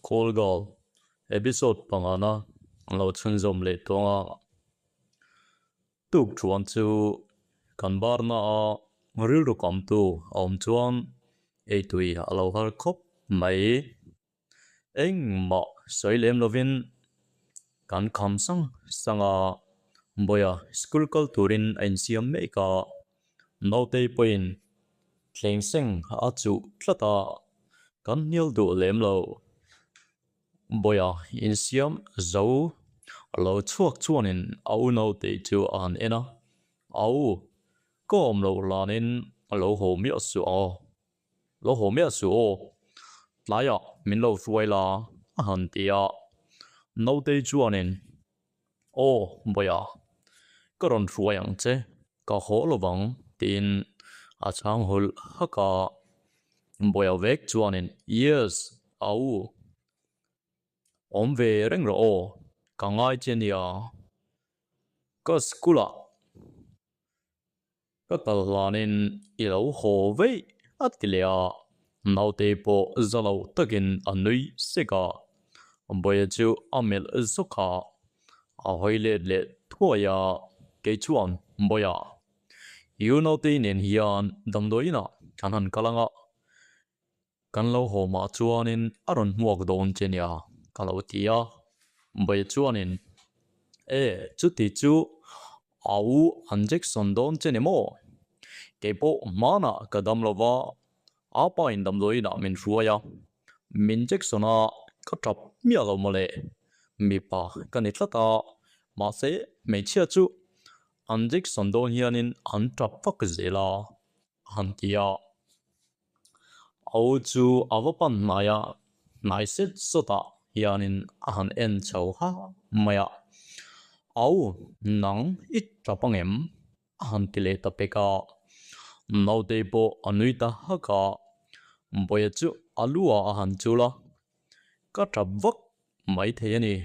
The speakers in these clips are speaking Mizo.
Call Girl episode pangana an lo chhunzawm leh tawng a, tuk thuan chu kan barna a rilru kamtu a awm chuan eitui a lo har khawp mai. Engmah sawi lem lovin kan kham sang sang a, Bawia school kal turin a insiam mek a, Nautei pawhin thleng seng a chuh tlat a, kan hnial duh lem lo. Bawia insiam zo a lo chhuak chuanin a u Nautei chu a han en a, Au, ka awm loh hlanin a lo haw miah suh aw. Lo haw miah suh aw, tlaiah min lo hruai la a han ti a. Nautei chuanin, Aw Bawia, ka rawn hruai ang che, ka haw lo vang tiin a chhang hawlh hak a. Bawia vek chuanin, Yes, au, awm ve reng rawh aw, ka ngai che nia, ka school ah Ka kal hlanin i lo haw veih a ti leh a, naute pawh za lo takin a nui sek a, Bawia chu a melh zawk a, a hawi let leh thuai a, kei chuan Bawia, i unaute nen hian damdawiinah kan han kal ang a, Kan lo haw mah chuanin a rawn hmuak dawn che nia ka lo ti a, Bawia chuanin, E, chuti chu a u an Jackson dawn che ni maw? Kei pawh hmanah ka dam lo va, a pa in damdawiinah min hruai a, min Jackson a ka tap miah lo mawle, mipa ka ni tlat a, mahse hmeichhia chu an Jackson dawn hianin an tap vak zel a, a han ti a. A u chu a va pan hnai a, hnai set sawtah hianin a han en chho ha mai a. A u, nang i tap angem? a han ti leh ta pek a. Nautei pawh a nui ta hak a, Bawia chu a lu ah a han chul a, Ka tap vak mai thei a ni.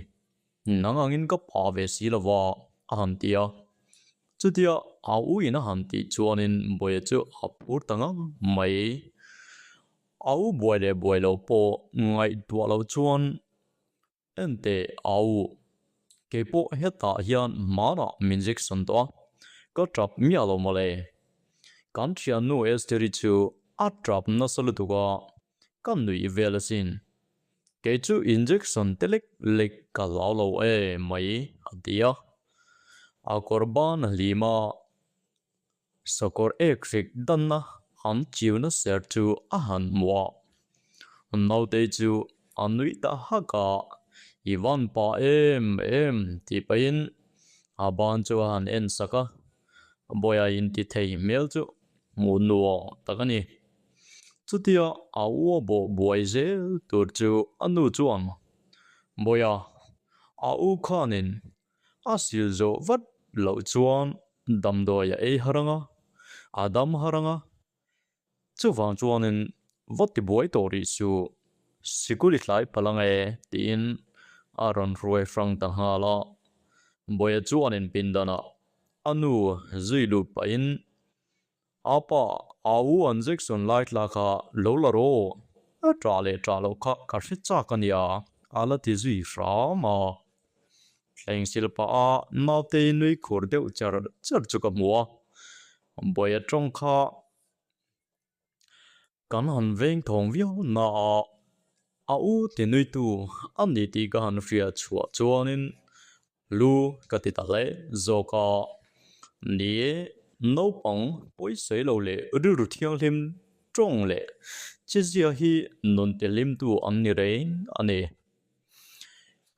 Nang angin ka pa ve si lo va, a han ti a. Chutia a u in a han tih chuanin Bawia chu a phur ta ngang mai. A u buai leh buai lo pawh ngaihtuah lo chuan Enteh a u, kei pawh hetah hian hmanah min injection tawh a, ka tap miah lo mawle. Kan thiannu Estheri chu a tap nasa lutuk a, ka nuih vel asin. Kei chu injection te lek lek ka hlau lo e mai a ti a. A kawr ban a hlim a, sakawr ek hrik danna an chiuna ser chu a han hmu a. Nautei chu a nuih ta hak a, I van pa em em tih pahin a ban chu a han en sak a. Bawia inti thei hmel chu hmuh nuam tak a ni. Chutia a u a bawh buai zel tur chu a nu chuan, Bawia, a u khanin a sil zawh vat loh chuan damdawi a ei har ang a, a dam har ang a, chuvang chuanin va ti buai tawh rih suh, sikul i tlai palh ang e tiin a rawn hruai hrang ta nghal a. Bawia chuanin pindanah a nu zui lut pahin A pa, a u an Jackson lai tla kha lo la rawh, a ṭah leh ṭah loh kha ka hre chak a nia, a la ti zui hram a. Thleng sil pah a naute nui khur deuh char char chu ka hmu a, Bawia ṭawng kha kan han veng thawng viau na a, a u ti nuitu a ni tih ka han hriat chhuah chuanin Lu ka ti ta hle zawk a, ni e, naupang pawisawi lo leh rilru thianghlim tawng leh chezia hi nun tihlimtu an ni reng a ni.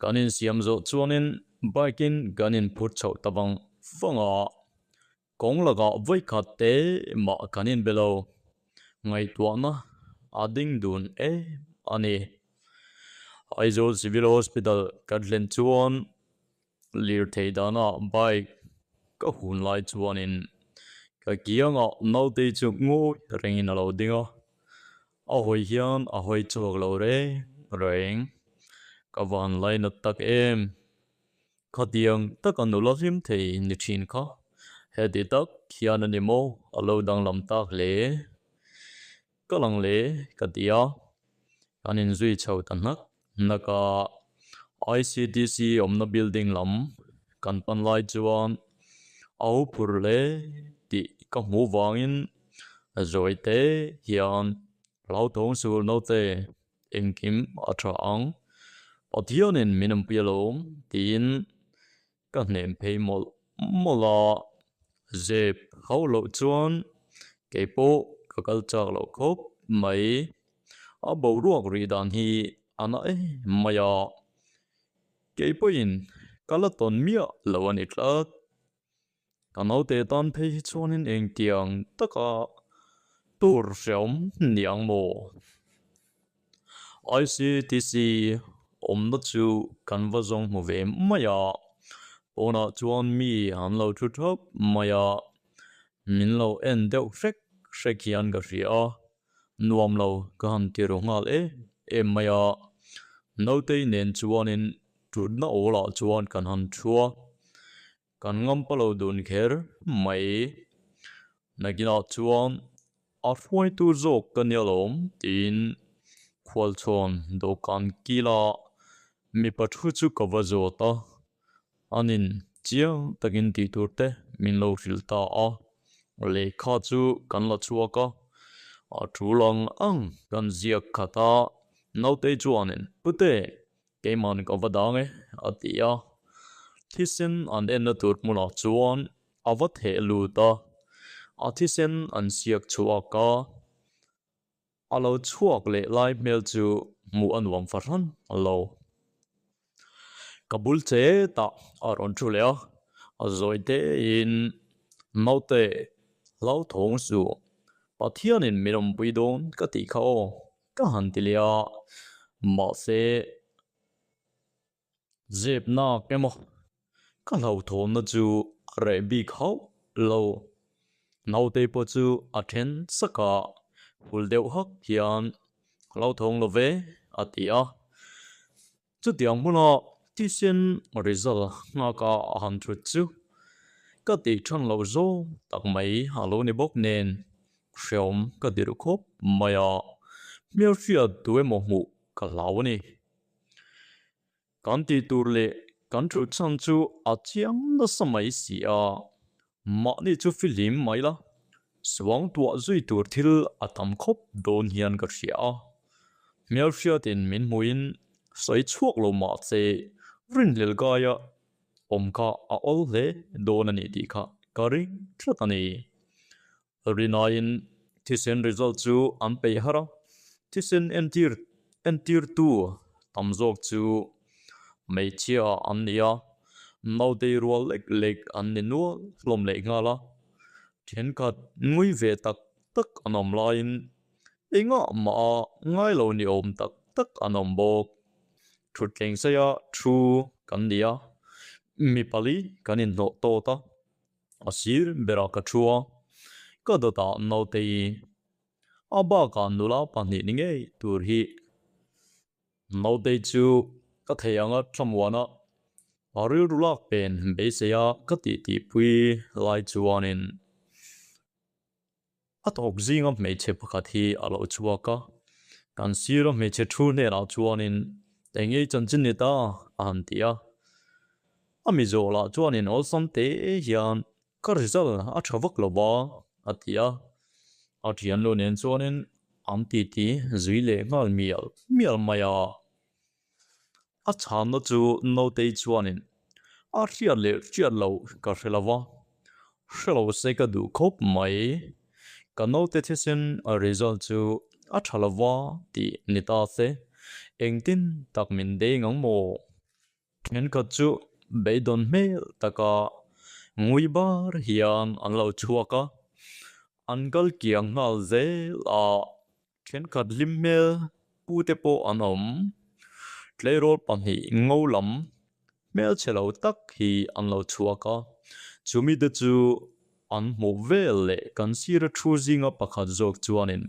Kan insiam zawh chuanin bike in kan inphur chhoh ta vang vang a, kawng lakah vawikhat te mah kan inbe lo, ngaihtuahna a ding dun em a ni. Aizawl Civil Hospital kan thlen chuan lirthei dana bike ka hun lai chuanin ka kiangah naute chu ngawi rengin a lo ding a, a hawi hian a hawi chhuak lo reng reng. Ka van lainat tak em! Khatiang taka nula hlim thei ni thin kha heti tak hian a ni maw a lo danglam tak hle. Ka lang le ka ti a, kan inzui chho ta hnak nak a, ICTC awmna building lam kan pan lai chuan a huphur hle tih ka hmuh vangin zawi te hian hlauthawng sul naute engkim a tha ang, Pathianin min awmpui alawm tiin ka hnem phei mawlh mawlh a, zep hauh loh chuan kei pawh ka kal chak loh khawp mai. A boruak rih dan hi a na em mai a, kei pawhin ka la tawn miah lo a ni tlat. Ka naute tan phei hi chuanin engtiang taka tur hreawm ni ang maw? ICTC awmna chu kan va zawng hmu ve mai a, pawnah chuan mi an lo thu thap mai a, min lo en deuh hrek hrek hian ka hria a, nuam lo ka han ti ru nghal em em mai a, nautei nen chuanin thutna awlah chuan kan han thu a. Kan ngampa lo dun kher mai. Nakinah chuan a hruaitu zawk ka nia lawm tiin khualchhawn dawhkan kila mipa thu chu ka va zawt a, anin chiang takin tih tur te min lo hrilh ta a, lehkha chu kan la chhuak a, a tul ang ang kan ziak khat a, nautei chuanin Pute Keiman ka va dang e, a ti a. Thisen an enna tur hmunah chuan a va theh lut a, a thisen an siak chhuak a. A lo chhuak leh lai hmel chu hmuh a nuam fahran lo. Ka bul chetah a rawn thu leh a, a zawi tein, Naute, hlauthawng suh, Pathianin min awmpui dawn ka tih kha aw. Ka han ti leh a, mahse zep nak emaw ka hlauhthawnna chu a reh bik hauh lo. Naute pawh chu a then sak a, hul deuh hak hian hlauthawng lo ve a ti a. Chutiang hmuna thisen result nghaka a han thut chu ka tih than loh zawng tak mai a lo ni bawk nen hreawm ka ti ru khawp mai a, hmelhriat tu emaw hmuh ka hlau a ni. Kan tih tur leh kan thut chhan chu a chiang nasa mai si a, mahni chu fihlim mai la, suang tuah zui tur thil a tam khawp dawn hian ka hria a. Hmelhriatin min hmuhin sawi chhuak lo mah che rinhlel gaia awm kha a awl hle dawn a ni tih kha ka ring tlat a ni. Rinaiin thisen result chu an peih har a, thisen entir entirtu tam zawk chu hmeichhia an ni a, nautei rual lek lek an ni nual hlawm leh nghal a, thenkhat ngui ve tak tak an awm laiin engah mah a ngai lo ni awm tak tak an awm bawk. Thutthleng saia thu kan ni a, mi pali kan inhnawh tawt a. A sir berah ka thu a, ka dawtah nautei a bakah nula pahnih ni ngei tur hi nautei chu ka thei anga thlamuana a rilru lak pen beisei a ka tih tihpui lai chuanin A tawp zinga hmeichhe pakhat hi a lo chhuak a, kan sira hmeichhe thu hnenah chuanin eng nge chanchin ni ta a han ti a. A mi zawhlah chuanin awlsam te hian ka result a tha vak lo va a ti a. A thiannu nen chuanin an titi zui leh nghal mial mial mai a. A chhanna chu Nautei chuanin a hriat leh hriat loh ka hre lo va, hre lo se ka duh khawp mai. Ka naute thisen result chu a tha lo va tih ni ta se, engtin tak min deng ang maw? Thenkhat chu beidawn hmel taka ngui bar hian an lo chhuak a, an kal kiang nghal zel a. Thenkhat hlim hmel pu te pawh an awm. Tleirawl pahnih ngo lam hmelchhe lo tak hi an lo chhuak a, chumi te chu an hmuh vel leh kan sira thu zinga pakhat zawk chuanin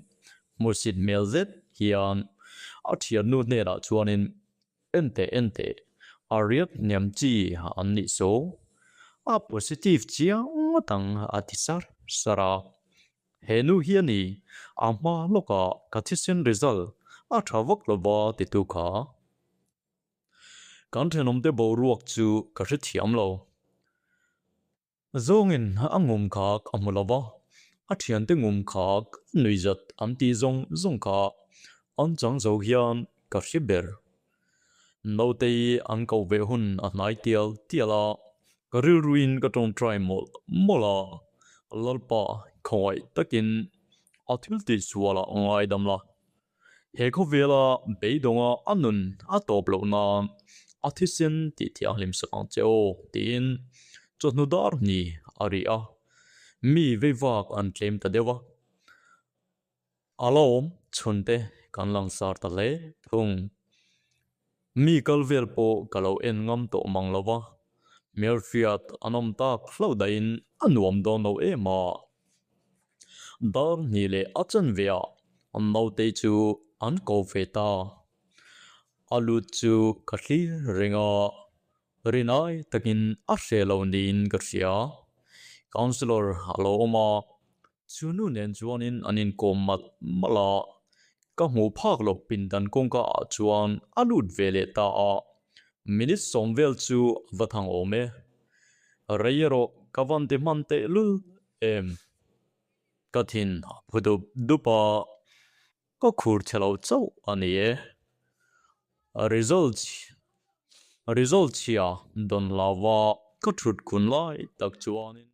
hmusit hmel zet hian a thiannu hnenah chuanin Enteh enteh, a riak hniam chi an nih saw, a positive chiang ngawt ang a ti sar sar a. He nu hi a ni, a hma lawkah ka thisen result a tha vak lo va titu kha. Kan thenawmte boruak chu ka hrethiam lo. Zawngin a ngum khak a hmu lo va, a thiante ngum khak nuihzat an tih zawng zawng kha an chang zo hian ka hre ber. Nautei an ko ve hun a hnai tial tial a, ka rilruin ka tawngtai mawlh mawlh a, Lalpa khawngaih takin a thil tihsualah ngaidam la. He khawvela beidawnga a nun a tawp loh nan a thisen tih thianghlim sak ang che aw tiin chawhnu dar ni a ri a, mi veivak an tlem ta deuh a. A la awm chhunte kan langsar ta hle thung. Mi kal vel pawh ka lo en ngam tawh mang lo va, hmelhriat an awm tak hlauh dahin a nuam dawn lo em a. Dar hnih leh a chanve ah naute chu an ko ve ta. A lut chu ka thlir reng a, rinai takin a hre lo niin ka hria. Councillor a lo awm a, Chu nu nen chuanin an inkawm malh malh a, ka hmuh phak loh pindan kawngka ah chuan a lut ve leh ta a, minute sawm vel chu a va thang awm e. Rei erawh ka van ti hman teh lul em? Ka thin a phu dup dup a, ka khur chhe lo chauh a ni e. Result result chhia dawn hlauva ka thut khun lai tak chuanin.